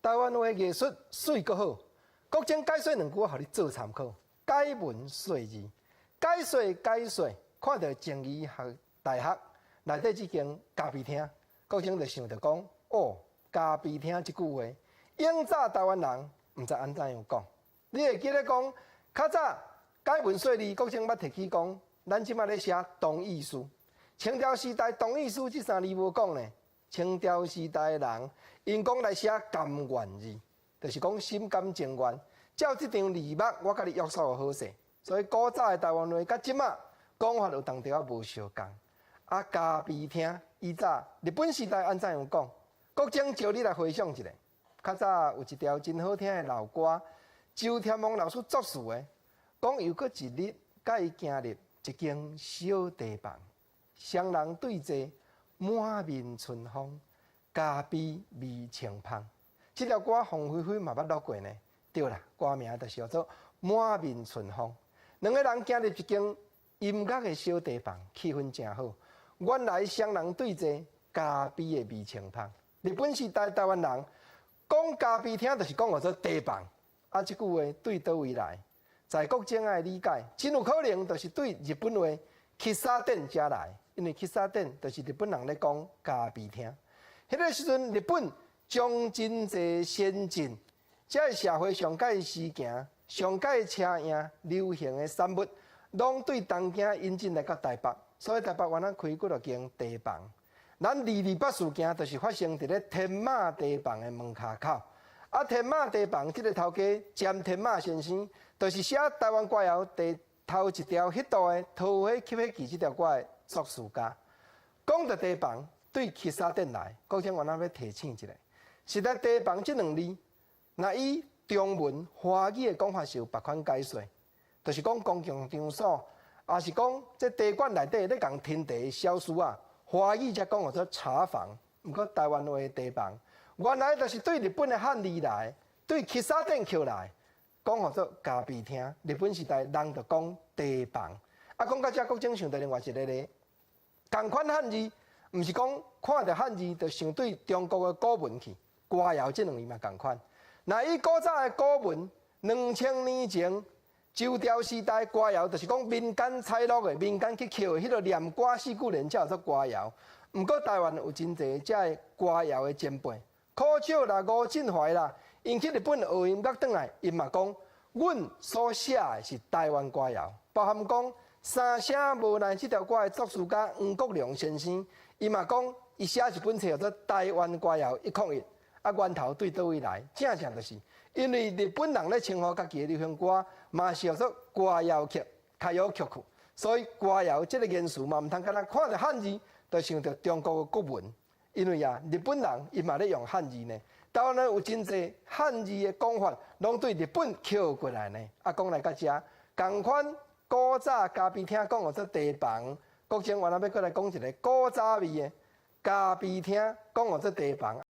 台灣話藝術媠閣好，國珍解說兩句，予你做參考。解文說字，解說解說，看著靜宜學大學內底這間咖啡廳，國珍就想著講，哦，咖啡廳這句話，永早台灣人毋知按怎樣講。你會記得講，較早解文說字，國珍捌提起講，咱這馬咧寫同義詞。清朝時代同義詞這三字無講呢。清朝時代的人，𪜶講來寫甘願字，就是講心甘情願。照這張字幕，我共你約束好勢。所以古早的台灣話，佮這馬講法有當著仔無相仝。啊，咖啡廳以早日本時代按怎樣講？國珍招你來回想一下，較早有一條真好聽的老歌，周天夢老師作詞的，講又閣一日，佮伊行入一間小茶房，雙人對坐，滿面春風，咖啡味清芳。這條歌馮菲菲嘛捌錄過呢。對啦，歌名就是叫做《滿面春風》。兩个人行入一間音樂的小茶房，氣氛誠好。原來雙人對坐，咖啡的味清芳。日本時代台灣人講咖啡廳，就是講叫做茶房。啊，這句話對佗位來？在國珍的理解，真有可能就是對日本話喫茶店遮來。因為喫茶店就是日本人咧講咖啡廳。彼個時陣，日本將真濟先進，這个社會上蓋時行、上蓋車贏、流行的產物，攏對東京引進來到台北，所以台北原來開幾若間茶房。咱228事件就是發生佇咧天馬茶房的門跤口。啊，天馬茶房這个頭家詹天馬先生，就是寫台灣歌謠第頭一條彼度的《桃花吸血記》這條歌的作詞家。講著茶房，對喫茶店來，國珍原來欲提醒一下，實在茶房這兩字，若以中文華語的講法是有別款解說，就是講公共場所，抑是講這茶館內底咧共斟茶的小叢仔，華語才講叫做茶房。毋過台灣話的茶房，原來就是對日本的漢字來，對喫茶店抾來，講叫做咖啡廳。日本時代人就講茶房。啊，講到這，國珍想著另外一个咧，仝款漢字，毋是講看著漢字就想對中國的古文去，歌謠這兩字嘛仝款。若以古早的古文，2000年前周朝時代歌謠，就是講民間採錄的、民間去抾的彼个念歌四句聯才叫做歌謠。毋過台灣有真濟這个歌謠的前輩，柯笑啦、吳振懷啦，𪜶去日本學音樂轉來，𪜶嘛講，阮所寫的是台灣歌謠，包含講三聲無奈這條歌的作詞家黃國良先生，伊嘛講，伊寫一本冊叫做《台灣歌謠101》，啊，源頭對佗位來？正正就是因為日本人咧稱呼家己的流行歌，嘛是叫做歌謠曲、歌謠曲曲，所以歌謠這个言辭嘛，毋通干焦看著漢字就想著中國的國文，因為啊，日本人伊嘛咧用漢字呢。台灣人有真濟漢字的講法，攏對日本抾過來呢。啊，講來到遮，仝款古早咖啡廳講叫做茶房，國珍原來欲閣來講一个古早味的咖啡廳講叫做茶房。